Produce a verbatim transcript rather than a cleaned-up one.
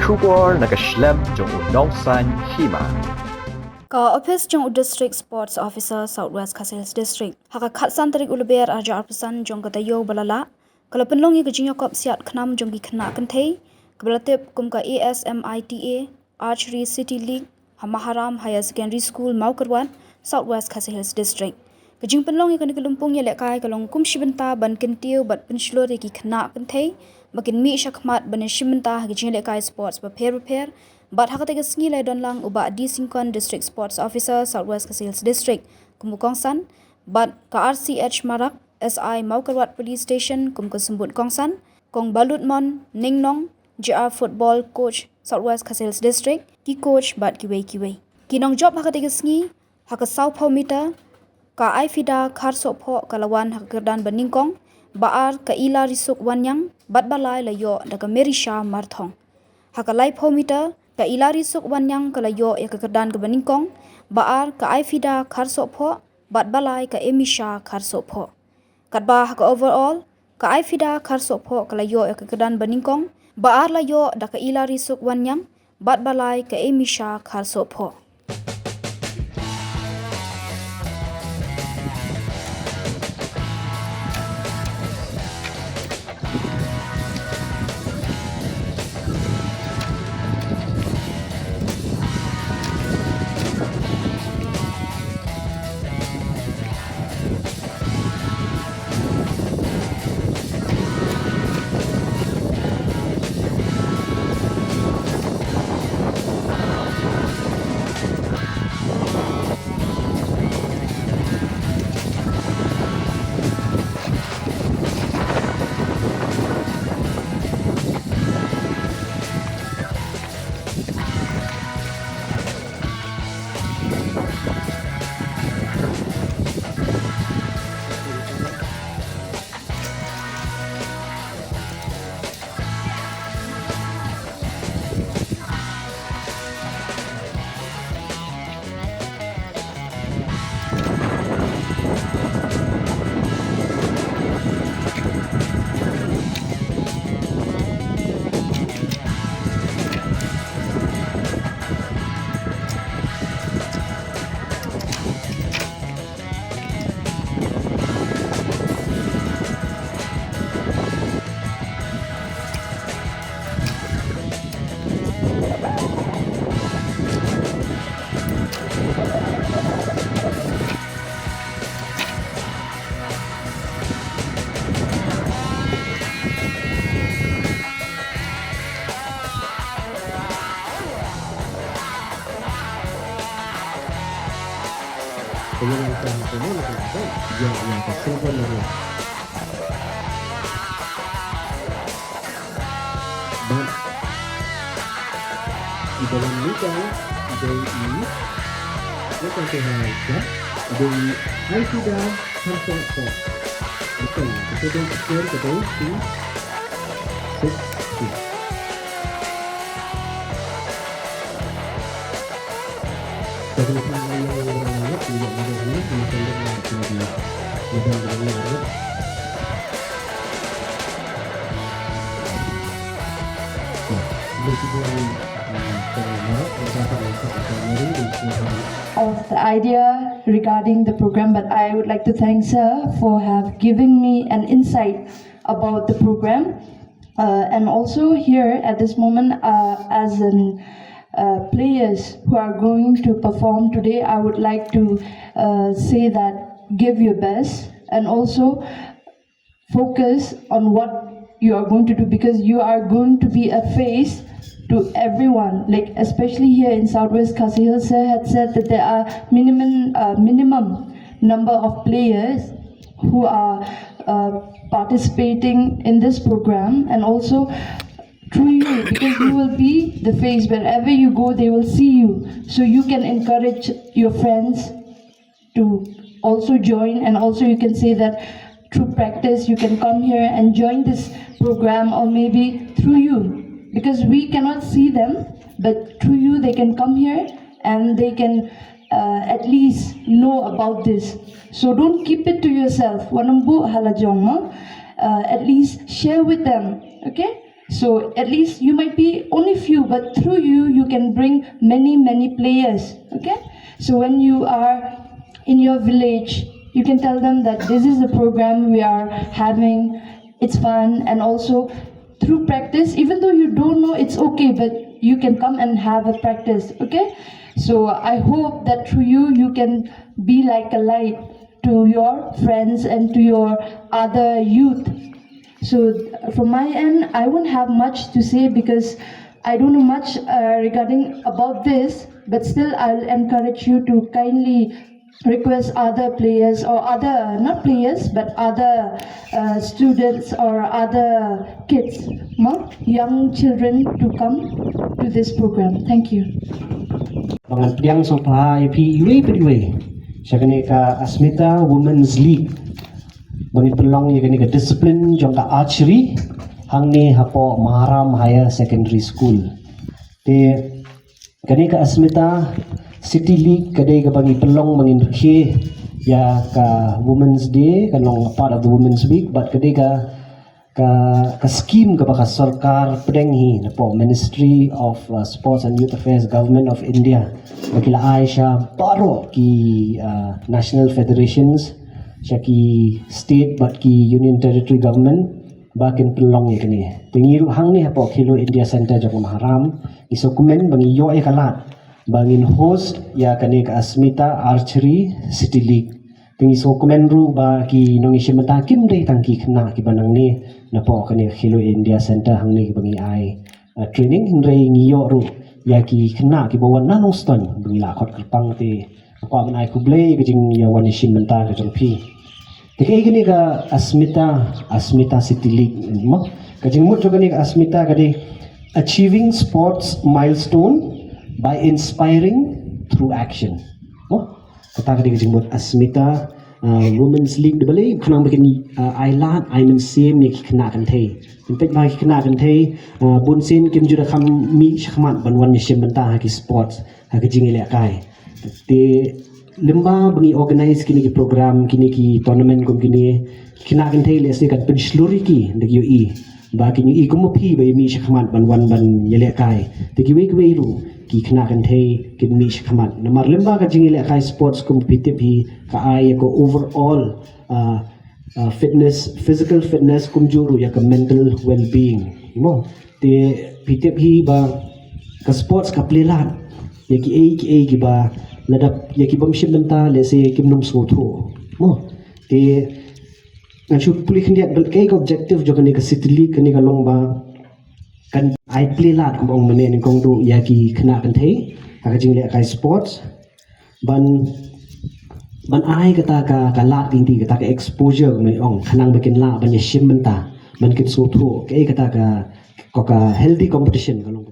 Khubor na ka shlem jong u nongsan hima. Ka ophis jong u District Sports Officer South West Khasi Hills District ha ka khatsan tarik u Lber arhajar arphew san jong ka taïew ba la lah ka la pynlong ïa ka jingïakop siat khnam jong ki khynnah kynthei kaba la tip kum ka A S M I T A Archery City League ha Maharam Higher Secondary School Mawkyrwat, South West Khasi Hills District. Ka jingpynlong ïa kane ka lympung ïalehkai ka long kum shi bynta ban kyntiew bad pynshlur ïa ki khynnah kynthei ba kin mih shakhmat ban ïashim bynta ha ka jingïalehkai sports bapher bapher. Bad ha katei ka sngi la ïadon lang u Bah D Syngkon, District Sports Officer, South West Khasi Hills District, kum u kongsan, bad ka R C H Marak, S I Mawkyrwat Police Station, kum ka symbud kongsan, Kong Balutmon Ningnong, J R Football Coach, South West Khasi Hills District, ki coach bad kiwei kiwei. Ki nongjop ha katei ka sngi ha ka sawphew meter, ka Aifida Kharsohphoh ka la wan ha ka kyrdan ba nyngkong, ba ar ka Ila Risuk Wanniang, bad ba lai la ïoh da ka Merisha Marthong. Ha ka laiphew meter, ka Ila Risuk Wanniang ka la ïoh ïa ka kyrdan kaba nyngkong, ba ar ka Aifida Kharsohphoh, bad ba lai ka Emisha Kharsohphoh. Katba ha ka overall, ka Aifida Kharsohphoh ka la ïoh ïa ka kyrdan ba nyngkong, ba ar la ïoh da ka Ila Risuk Wanniang, bad ba lai ka Emisha Kharsohphoh. Bad i dalam lubang i dei i, ïa ka te ha ka i dei i Aifida Kharsohphoh. Betul, kita dah sekian, kita dah six six. Of the idea regarding the program, but I would like to thank sir for have given me an insight about the program. Uh, and also here at this moment, uh, as in, uh, players who are going to perform today, I would like to, uh, say that give your best and also focus on what you are going to do, because you are going to be a face to everyone. Like, especially here in Southwest Khasi Hills, sir had said that there are minimum, uh, minimum number of players who are, uh, participating in this program, and also through you, because you will be the face, wherever you go, they will see you, so you can encourage your friends to also join, and also you can say that through practice you can come here and join this program, or maybe through you, because we cannot see them, but through you they can come here and they can, uh, at least know about this. So don't keep it to yourself. Wat nym buh ha la jong, no? Uh, at least share with them, okay? So at least you might be only few, but through you, you can bring many, many players. Okay? So when you are in your village, you can tell them that this is the program we are having. It's fun, and also through practice, even though you don't know, it's okay, but you can come and have a practice. Okay? So I hope that through you, you can be like a light to your friends and to your other youth. So from my end, I won't have much to say because I don't know much uh, regarding about this, but still I'll encourage you to kindly request other players or other, not players, but other uh, students or other kids, no? Young children to come to this program. Thank you. Ba ngan pdiang sngewbha ïa phi iwei pa iwei sha kane ka Asmita Women's League ba ngin pynlong ïa kane ka discipline jong ka archery hangne hapoh Maharam Higher Secondary School. Te kane ka Asmita City League ka dei kaba ngi pynlong ba ngin rkhie ïa ka Women's Day, ka long part of the Women's Week, but ka dei ka ka ka scheme kaba ka sorkar pdeng hi napoh Ministry of uh, Sports and Youth Affairs, Government of India, ba ki la ai sha baroh ki uh, national federations, sha ki state bad ki union territory government ba kin pynlong ïa kane. Te ngi ruh hangne hapoh Khelo India Centre jong Maharam ngi sngewkmen ba ngi ïoh ïa ka lad ba ngin host ïa kane ka Asmita Archery City League. Te ngi sngewkmen ruh ba ki nongïashim bynta kim dei tang ki khynnah kiba nangne napoh kane Khelo India Centre hangne kiba ngi ai uh, training, hynrei ngi ïoh ruh ïa ki khynnah kiba wan na Nongstoiñ ba ngi la khot kyrpang. Te nga kwah ban ai khublei ka jingïawan ïashim bynta ka jong phi. Te kaei kane ka Asmita, Asmita City League mo? Ka jingmut jong kane ka Asmita ka dei Achieving Sports Milestone by Inspiring Through Action. Mo? Kata ka dei ka jingmut Asmita uh, Women's League, da balei? Khnang ba kin uh, ai lad, ai mynsiem ïa ki khynnah kynthei. Peit ba ki khynnah kynthei uh, bun sien kim ju da kham mih shakhmat ban wan ïashim bynta ha ki sports, ha ki jingïalehkai. Te lyngba ba ngi organize kine ki program, kine ki tournament kum kine, ki khynnah kynthei lehse kan pynshlur ïa ki da ki ïohi ba kin ïohi kum ma phi ba ïa mih shakhmat ban wan ban ïalehkai. Te kiwei kiwei ruh ki khynnah kynthei kin mih shakhmat. Namar lyngba ka jingïalehkai sports kum phi tip hi ka ai ïa ka overall uh, uh, fitness, physical fitness, kumjuh ruh ïa ka mental well-being. Mo, te phi tip hi ba ka sports ka plie lad ïa kiei kiei kiba lada ïa ki bym shim bynta lehse kim nym sngewthuh. Mo, te ngan shu pule khyndiat ba kaei ka objective jong kane ka City League, kane ka long ba kan ai plie lad kumba ong mynne nyngkong ruh ïa ki khynnah kynthei ha ka jingïalehkai sports ban ban ai kata ka ka lad ka lynti, kata ka exposure kumba ong, khnang ba kin lah ban ïashim bynta, ban kin sngewthuh kaei kata ka ka healthy competition ka long.